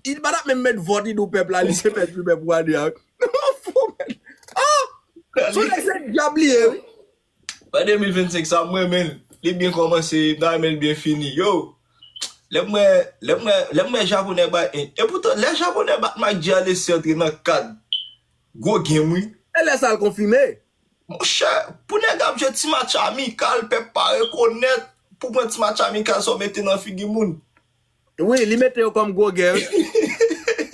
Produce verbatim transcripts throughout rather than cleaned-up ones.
Li pa t ap menm met vòt li di w pèp la, li se pèp li pèp pou ane a. Fou, men. Ah! Sou nèg se dyab li ye, wi. An de mil vennsenk sa, m renmen l. Li byen kòmanse, m ta renmen l byen fini. Yo, lè m wè, lè m wè, lè m wè Japonè bay, e, e poutan, lè Japonè bat Mike G a lese antre nan kad gwo game, wi. E lè sa l konfime. Monchè, pou nèg ap jwe ti match amikal, pèp pa rekonèt, pou pran ti match amikal sa w mete nan figi moun. Wi, li mete yo kòm gwo gè, wi.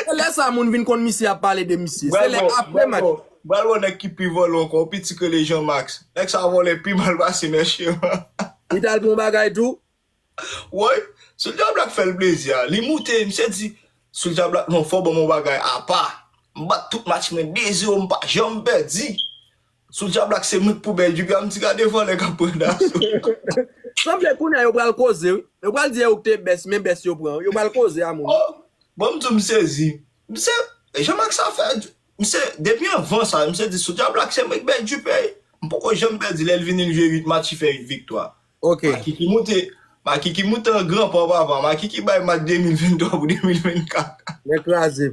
Se lè sa moun vin konn misye ap pale de misye. Se lè apre match. Bral bon nèg ki pi vòlè ankò, yon piti ki rele Jean Max. Nèg sa vòlè pi mal pase Mèche. Li t al pran yon bagay tou. Woy, Soulja Black fè l plezi a. Li moute, misye di, Soulja Black, non, fò ban m yon bagay apa. M bat tout match mwen de zewo, m pa janm pèdi. Soulja Black se mwen k pou bèl jipe a, m di gade vòlè k ap pran daso. Sanble kounye a yo pral koze, wi. Yo pral di e ou k te bèst, men bèst yo pran. Yo pral koze a moun. Oh, bon, m di w, m sezi. Misye, e jan Max sa fè, misye, depi anvan sa, misye di Soulja Black se mwen k bèl jipe. M poko janm pèdi, lè l vini l jwe uit match, li fè uit viktwa. Ok. Makiki moute, Makiki moute an gran pa papa, Makiki bay match de mil venntwa pou de mil vennkat. Nèg kraze.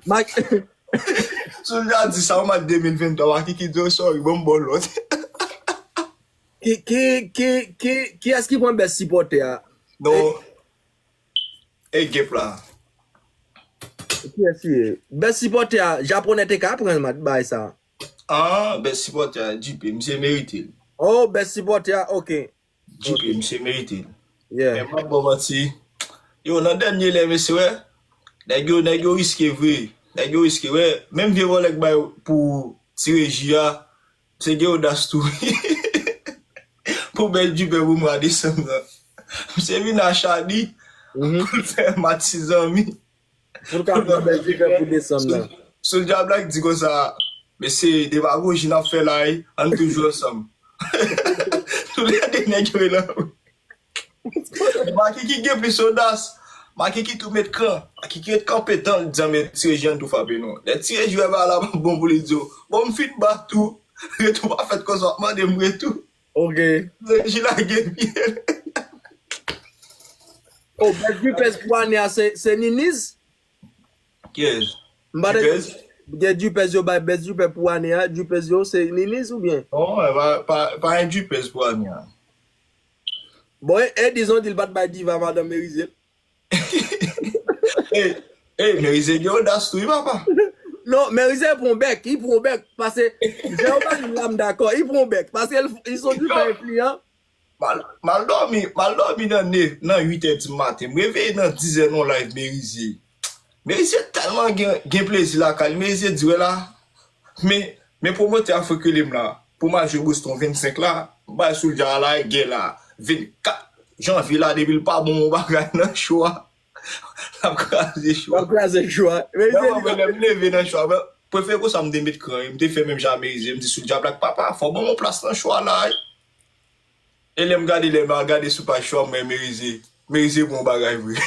Mak- Soulja di sa, yon match de mil venntwa, Makiki di, oh, sorry, bon, m ba w lòt. Ki, ki, ki, ki, kiyès ki pran bèst sipòtè a? Non. E, e Gep la. Kiyès ki ye? Bèst sipòtè a, Japonè te ka pran match bay sa. Ah, bèst sipòtè a, J P, misye merite l. Oh, bèst sipòtè a, ok. J P, misye merite l. Yeah. Men m p ap ba w manti. Yo, nan dènye lè, mesye, wè. Nèg yo, nèg yo riske vre. Nèg yo riske, wè. Menm vye vòlè k bay pou ti reji a, misye gen odas tou. Pou bèl jipe pou mwa desanm nan. Misye vin a Chadi pou l fè match ti zanmi. Pou l ka pran bèl jipe pou desanm nan. Soulja Black di konsa, mesye, demagoji n ap fè la, wi, ann toujou ansanm. Toulède nèg yo la. Makiki gen plis odas. Makiki tou met kran. Makiki ret kanpe tan l di, men ti reji ann tou frape non. Lè ti reji wè bagay la pa bon pou li di, bon, m fin bat tou. Retou pa fèt konsa, w ap mande m retou. Ok. Ti reji lage pye l. Oh, bèl jipèz pou ane a, se, se Niniz? Kiyès? M pa te Dupez? Gen Dupez yo bay bèl jipèz pou ane a, jipèz yo se Niniz oubyen? Non, pa, pa, pa gen jipèz pou ane a. Bon, e, e dizon di l pa t bay diva madan Merize. E, e, Merize gen odas tou, wi, papa. Non, Merize pran bèk, li pran bèk, paske jan yo ba li la, m dakò, li pran bèk, paske li, li se yon diva enfliyan. M al, m al dòmi, m al dòmi nan ne, nan uit è di maten. M reveye nan diz è nan live Merize. Merize tèlman gen, gen plezi lakay li. Merize di, wè la, men, men pwomotè a fèk rele m la. Pou m al jwe Boston vennsenk la, m bay Soulja a la, gè la. Vennkat janvye la, depi l pa ban m yon bagay nan cho a, l ap kraze cho a. L ap kraze cho a. Merize li lè m leve nan cho a, prefere konsa m te met kran, m te fè menm jan a Merize, m di Soulja Black, papa, fò ban m yon plas nan cho a la, wi. E lè m gade, lè m al gade sou paj cho a, m wè Merize. Merize bon bagay vre.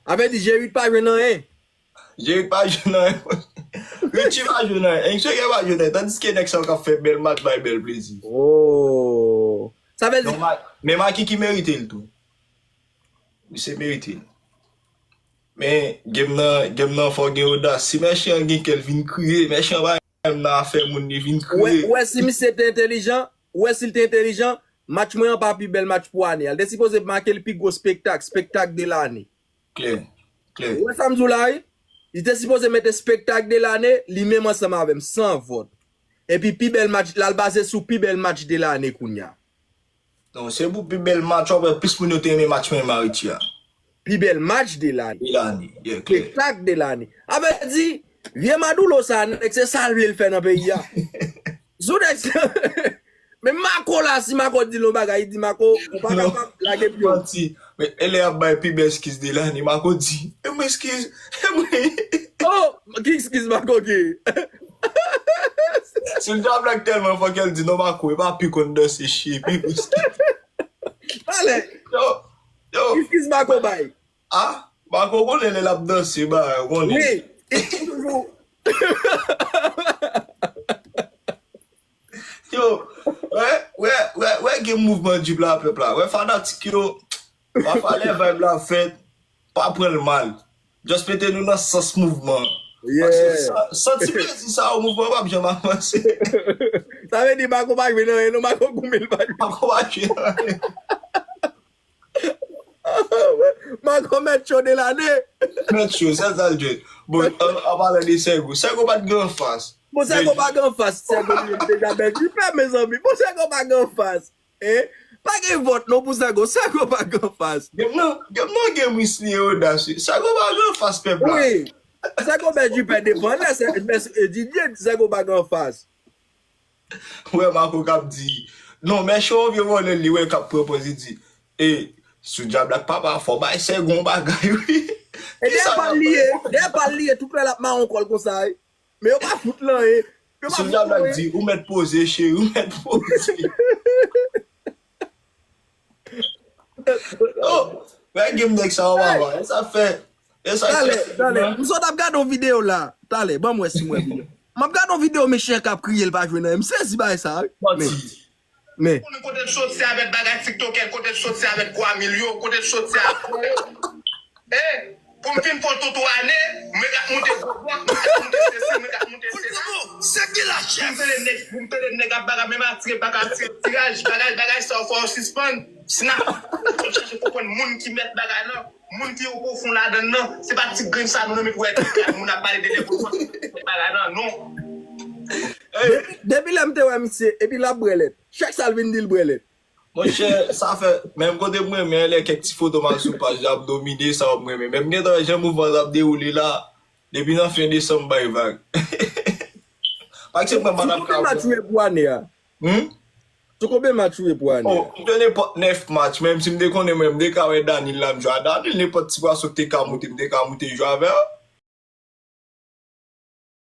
A vle di, Jerit pa jwenn anyen. Jerit pa jwenn anyen. Richie pa jwenn anyen. Enchege pa jwenn anyen. Tandiske nèg sa yo k ap fè bèl match bay bèl plezi. Oh. Sa vle di. Non, Ma-, men Makiki merite l tou. Misye merite l. Men, game nan, game nan fò gen odas. Si Mèchan gen kè l vin kriye, Mèchan pa menm nan afè moun li vin kriye. Ou wè, ou wè si misye te entelijan, ou wè si l te entelijan, match mwen an pa pi bèl match pou ane a. L te sipoze make l pi gwo spektak, spektak de lane. Klè, klè. Ou wè sa m di w la, wi? Li te sipoze mete spektak de lane, li menm ansanm avè m, san vòt. Epi pi bèl match, l al baze sou pi bèl match de lane kounye a. Non, se pou pi bèl match, w ap wè plis moun yo te renmen match mwen e Maritia. Pi bèl match de lane. De lane, yeah, klè. Spektak de lane. A vle di, vye Madoulo sa, nèg se sa l vle l fè nan peyi a. Sou nèg sa, men Mako la, si Mako di l yon bagay, li di Mako, ou pa kapab lage pye w. Manti. Men e lè y ap bay pi bèl eskiz de lane, Mako di, e mwen eskiz, e mwen. Oh, ki eskiz Mako gen? Soulja Black tèlman fò kè l di non Mako, e pa pi konn danse chye, pi riske. Talè. Yo, yo. Eskiz Mako bay. Ah, Mako konnen lè l ap danse, ba, konnen. Wi, eskiz toujou. Yo, wè, wè, wè, wè gen mouvman Djib la, pèp la. Wè fanatik yo, Pafwa lè vibe la fèt, pa pran l mal. Just mete nou nan sans mouvman an. Paske san, san ti plezi sa yo, mouvman an p ap janm avanse. Sa vle di Marco pa jwe nan anyen non, Marco goumen l pa jwe. Marco pa jwe nan anyen. Marco mèt cho de lane. Mèt cho, sèl sa l jwe. Bon, an, an palan de Sègo, Sègo pa t gen anfas. Bon, Sègo pa gen anfas, Sègo li menm deja bèl jipè, mezanmi. Bon, Sègo pa gen anfas. Hein? Pa gen vòt non pou Sègo, Sègo pa gen anfas. Game nan, game nan gen ris li e odas wi. Sègo pa gen anfas pèp la. Wi. Sègo bèl jipè depann lè, sè, mè, e, Didye, Sègo pa gen anfas. Wè Marco k ap di. Non, men chè yon vye vòlè li wè k ap pran pòz li di. E, sou dyab la k papa fò bay Sègo yon bagay wi. E dèyè pa l li ye, dèyè pa l li ye, tout lè l ap mawon kò l konsa wi. Men yo pa fout l anyen. Yo pa fout l anyen. Sou dyab la k di, ou mèt poze cheri, ou mèt poze. Oh, wè game nèg sa yo papa. E sa fè. E sa fè. Talè, talè. M sot ap gade yon videyo la. Talè, ban m wè si m wè videyo. M ap gade yon videyo mesye an k ap kriye l pa jwe nan. M sezi bagay sa wi. Manti. Men. Konnen kote l sot se avèk bagay tiktokè, kote l sot se avèk kwa milyon, kote l sot se avèk. Eh, pou m fin fè w tonton ane, mwen k ap moute gwo blòk, mwen k ap moute sesi, mwen k ap moute sela. Pou m tande nèg, pou m tande nèg ap bagay, menm atire, bagay atire tiraj, bagay, bagay sa yo fò yo sispann. Si n ap chache konprann moun ki mèt bagay lan, moun ki o pwofon ladan l nan, se pa ti grenn sa nou nan met wè tout moun ap pale de nèg o pwofon bagay lan, non. Depi, depi lè m te wè misye, epi l ap bwè lèt. Chak sa l vin di l bwè lèt. Monchè, sa fè, menm kote m renmen an, lè kèk ti foto m al sou paj la ap domine, sa yo m renmen. Men m gentan wè jan mouvman an ap dewoule la, depi nan fen desanm bay vag. Paske mwen pa t ap ka wè. Sou konbyen match ou ye pou ane a? Hmm? Sou konbyen match ou ye pou ane a? Oh, m jwe nenpòt nèf match, menm si m te konnen mwen, m te ka wè Danil la, m jwe a Danil, nenpòt ti pwason k te ka moute, m te ka moute jwe avè l.